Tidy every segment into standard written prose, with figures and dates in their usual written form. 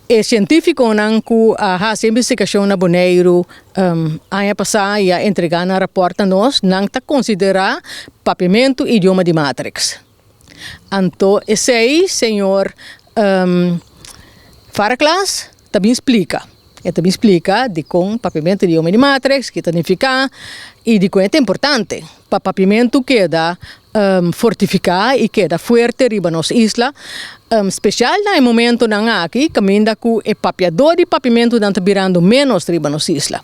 E sientífikonan ku a hasi investigashon na Boneiru aña pasá i a entregá nan rapòrt na nos, nan ta konsiderá papiamentu idioma di matriks. Anto esei señor Faraclas ta bin splika. E ta bin splika dikon papiamentu idioma di matriks, ke ta nifiká i dikon e ta importante pa papiamentu keda fortifiká i keda fuerte riba nos isla, spesial na e momentonan aki kaminda ku e papiadó di papiamentunan ta birando ménos riba nos isla.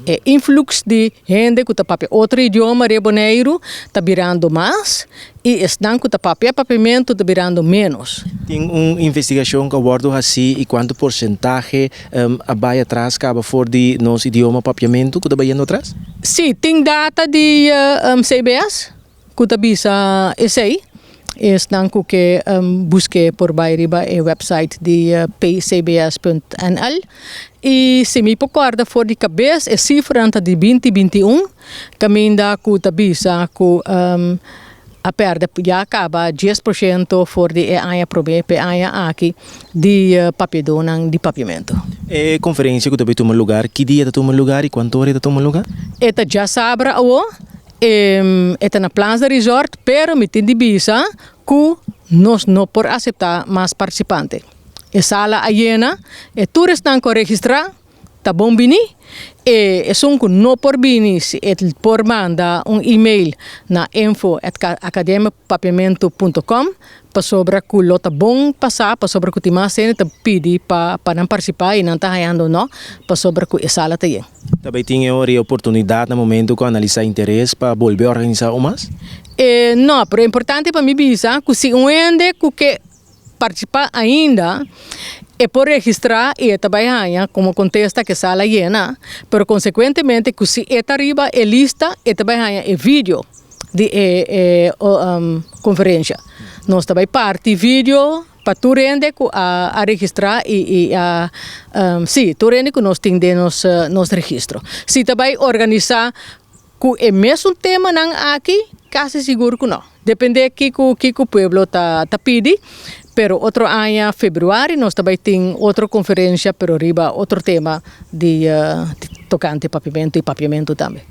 E influx di hende ku ta papia otro idioma riba Boneiru ta birando mas i esnan ku ta papia papiamentu ta birando ménos. Tin un investigashon ku a wòrdu hasí i kuantu porsentahe a bai atras kaba for di nos idioma papiamentu ku ta bayendo atras? Sí, tin data di CBS ku ta bisa esei. Esnan ku ke busk'é por bai riba e website di pcbs.nl. I si mi por kòrda for di kabes e sifranan ta di binti 21, kaminda ku ta bisa ku a pèrdè ya kaba 10% for di e aña promé pa e aña aki di papiadónan di papiamentu. E konferensia ku ta bai tuma lugar, ki dia ta tuma lugar i kuantu ora e ta tuma lugar? E ta djasabra awo. E ta na Plaza Resort, pero mi tin di bisa ku nos no por aseptá mas partisipante. E sala a yena, e tur esnan ku a registrá ta bon bini. E esun ku no por bini si e por manda un email na info@academiapapiamento.com pasobra ku lo ta bon pasá, pasobra ku tin mas hende ta pidi pa pa nan partisipá i nan ta hañando no pasobra ku e sala ta yen. Ta bay tin e ora e oportunidat na momento ku analisá interes pa bolbe organisá un mas? E no, pero e importante pa mi bisa ku si un hende ku ke partisipá ainda e por registrá i e ta bay haña komo kontesta ku e sala yena, pero konsekuentemente ku si e ta riba e lista e ta bay haña e video di e konferensha. Nos ta bai parti video pa tur hende ku a registrá i a sí, tur hende ku nos tin den nos nos registro. Si ta bai organisá ku e mesun temanan aki, kasi sigur ku no. Dependé kiko kiko pueblo ta ta pidi, pero otro aña februari nos ta bai tin otro konferensha pero riba otro tema di tokante papiamentu i papiamentu tambe.